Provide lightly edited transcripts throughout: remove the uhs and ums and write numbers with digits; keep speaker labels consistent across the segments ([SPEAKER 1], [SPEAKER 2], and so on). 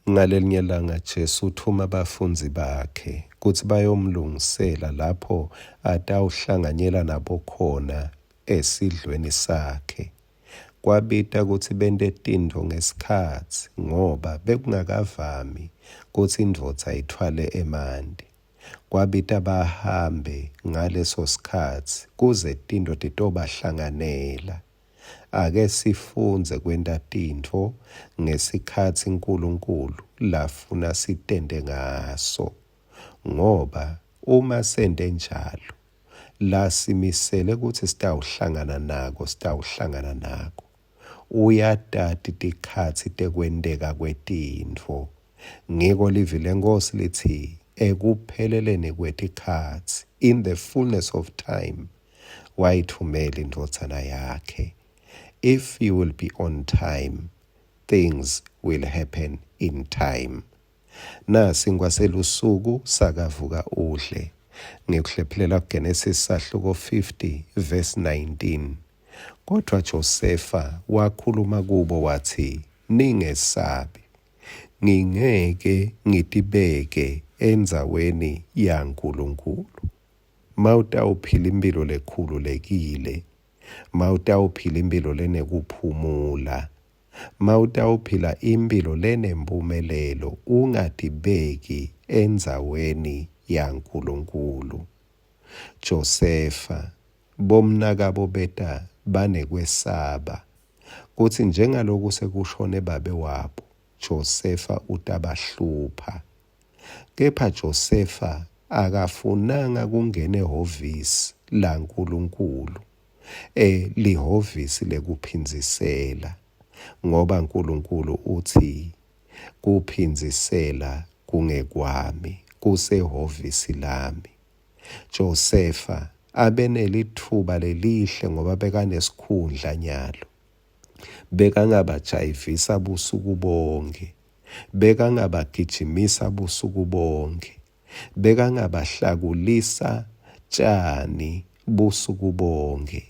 [SPEAKER 1] Ngalelinye langa Jesu uthuma bafundzi bakhe kutsi bayomlungisela lapho atawuhlanganyela nabo khona esidlweni sakhe. Kwabita kutsi bente tintfo ngesikhatsi ngoba bekungakavami kutsi indvodza itfwale emanti. Kwabita bahambe ngaleso sikhatsi kuze tintfo titobahlanganela. Ake sifundze kwenta tintfo ngesikhatsi Nkulunkulu lafuna sitente ngaso, ngoba uma sente njalo, lasimisele kutsi sitawuhlangana nako sitawuhlangana nako. Uyatati tikhatsi tekwenteka kwetintfo. Ngiko livi leNkhosi litsi ekupheleleni kwetikhatsi, in the fullness of time, wayithumela indvodzana yakhe. If you will be on time, things will happen in time. Nasi ngwaselusuku sakavuka udle. Ngikuhlephulela kuGenesis sahluko 50 verse 19. Kodwa Josefa wakhuluma kubo watsi, Ningesabi. Ngingeke ngitibeke endzaweni yaNkulunkulu. Mawutawuphila imphilo lekhululekile, mawutawuphila imphilo lenekuphumula, mawutawuphila imphilo lenemphumelelo, ungatibeki endzaweni yaNkulunkulu. Josefa, bomnakabo beta banekwesaba kutsi njengaloku sekushone babe wabo, Josefa utabahlupha. Kepha Josefa akafunanga kungena ehhovisi laNkulunkulu, e, lihhovisi lekuphindzisela, ngoba Nkulunkulu utsi, Kuphindzisela kungekwami, kusehhovisi lami. Josefa abenelitfuba lelihle ngoba bekanesikhundla nyalo. Bekangabajayivisa busuku bonkhe. Bekangabagijimisa busuku bonkhe. Bekangabahlakulisa tjani busuku bonkhe.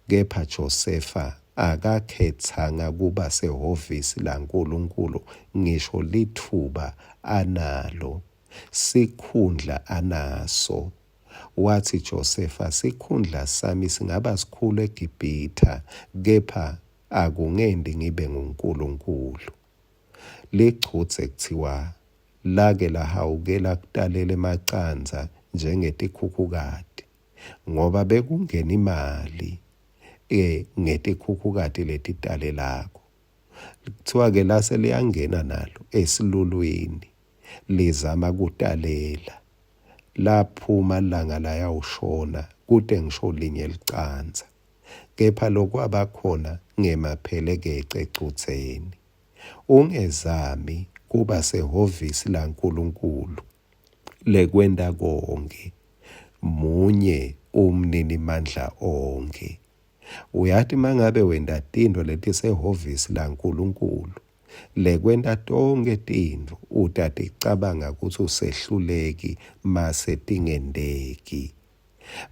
[SPEAKER 1] Kepha Josefa akakhetsanga kuba sehhovisi laNkulunkulu ngisho litfuba analo, sikhundla anaso. Watsi Josefa, Sikhundla sami singaba sikhulu eGibhithe, kepha akungenti ngibe ngunkulunkulu. Lichudze kutsiwa lake lahawukela kutalela emacandza njengetikhukhukati, ngoba bekungena imali e ngetikhukhukati letitalelako. Kuthiwa-ke lase liyangena nalo esilulwini lizama kutalela. Laphuma lilanga layawushona kute ngisho linye licandza. Kepha lokwabakhona ngemaphelekece ecudzeni. Ungezami kuba sehhovisi laNkulunkulu lekwenta konkhe. Munye uMninimandla onkhe. Uyati mangabe wenta tintfo letisehhovisi laNkulunkulu lekwenta tonkhe tintfo utaticabanga kutsi usehluleki mase tingenteki.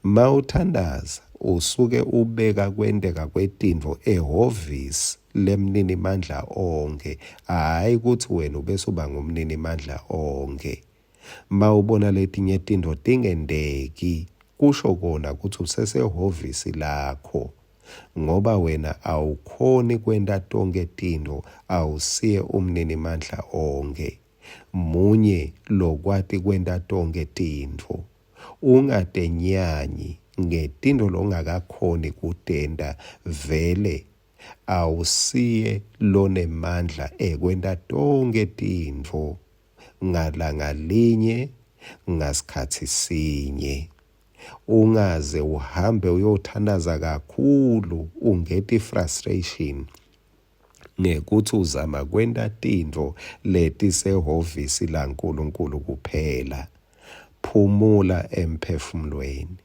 [SPEAKER 1] Mawuthandaza usuke ubeka kwenteka kwetintfo ehhovisi lemninimandla onkhe hhayi kutsi wena ubese uba ngumninimandla onkhe. Mawubona letinye tintfo tingenteki kusho kona kutsi usesehhovisi lakho ngoba wena awukhoni kwenta tonkhe tintfo awusiye umninimandla onkhe. Munye lokwati kwenta tonkhe tintfo. Ungatenyanyi ngetintfo longakakhoni kutenta, vele awusiye lonemandla ekwenta tonkhe tintfo ngalangalinye ngasikhatsi sinye. Ungaze uhambe uyothandaza kakhulu ungeti frustration ngekutsi uzama kwenta tintfo letisehhovisi laNkulunkulu kuphela. Phumula emphefumulweni.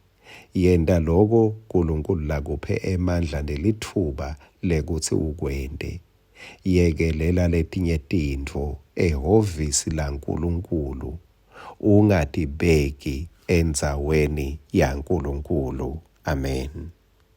[SPEAKER 1] Yenta loko Nkulunkulu lakuphe emandla nelitfuba lekutsi ukwente. Yekelela letinye tintfo ehhovisi laNkulunkulu ungatibeki endzaweni yaNkulunkulu. Amen.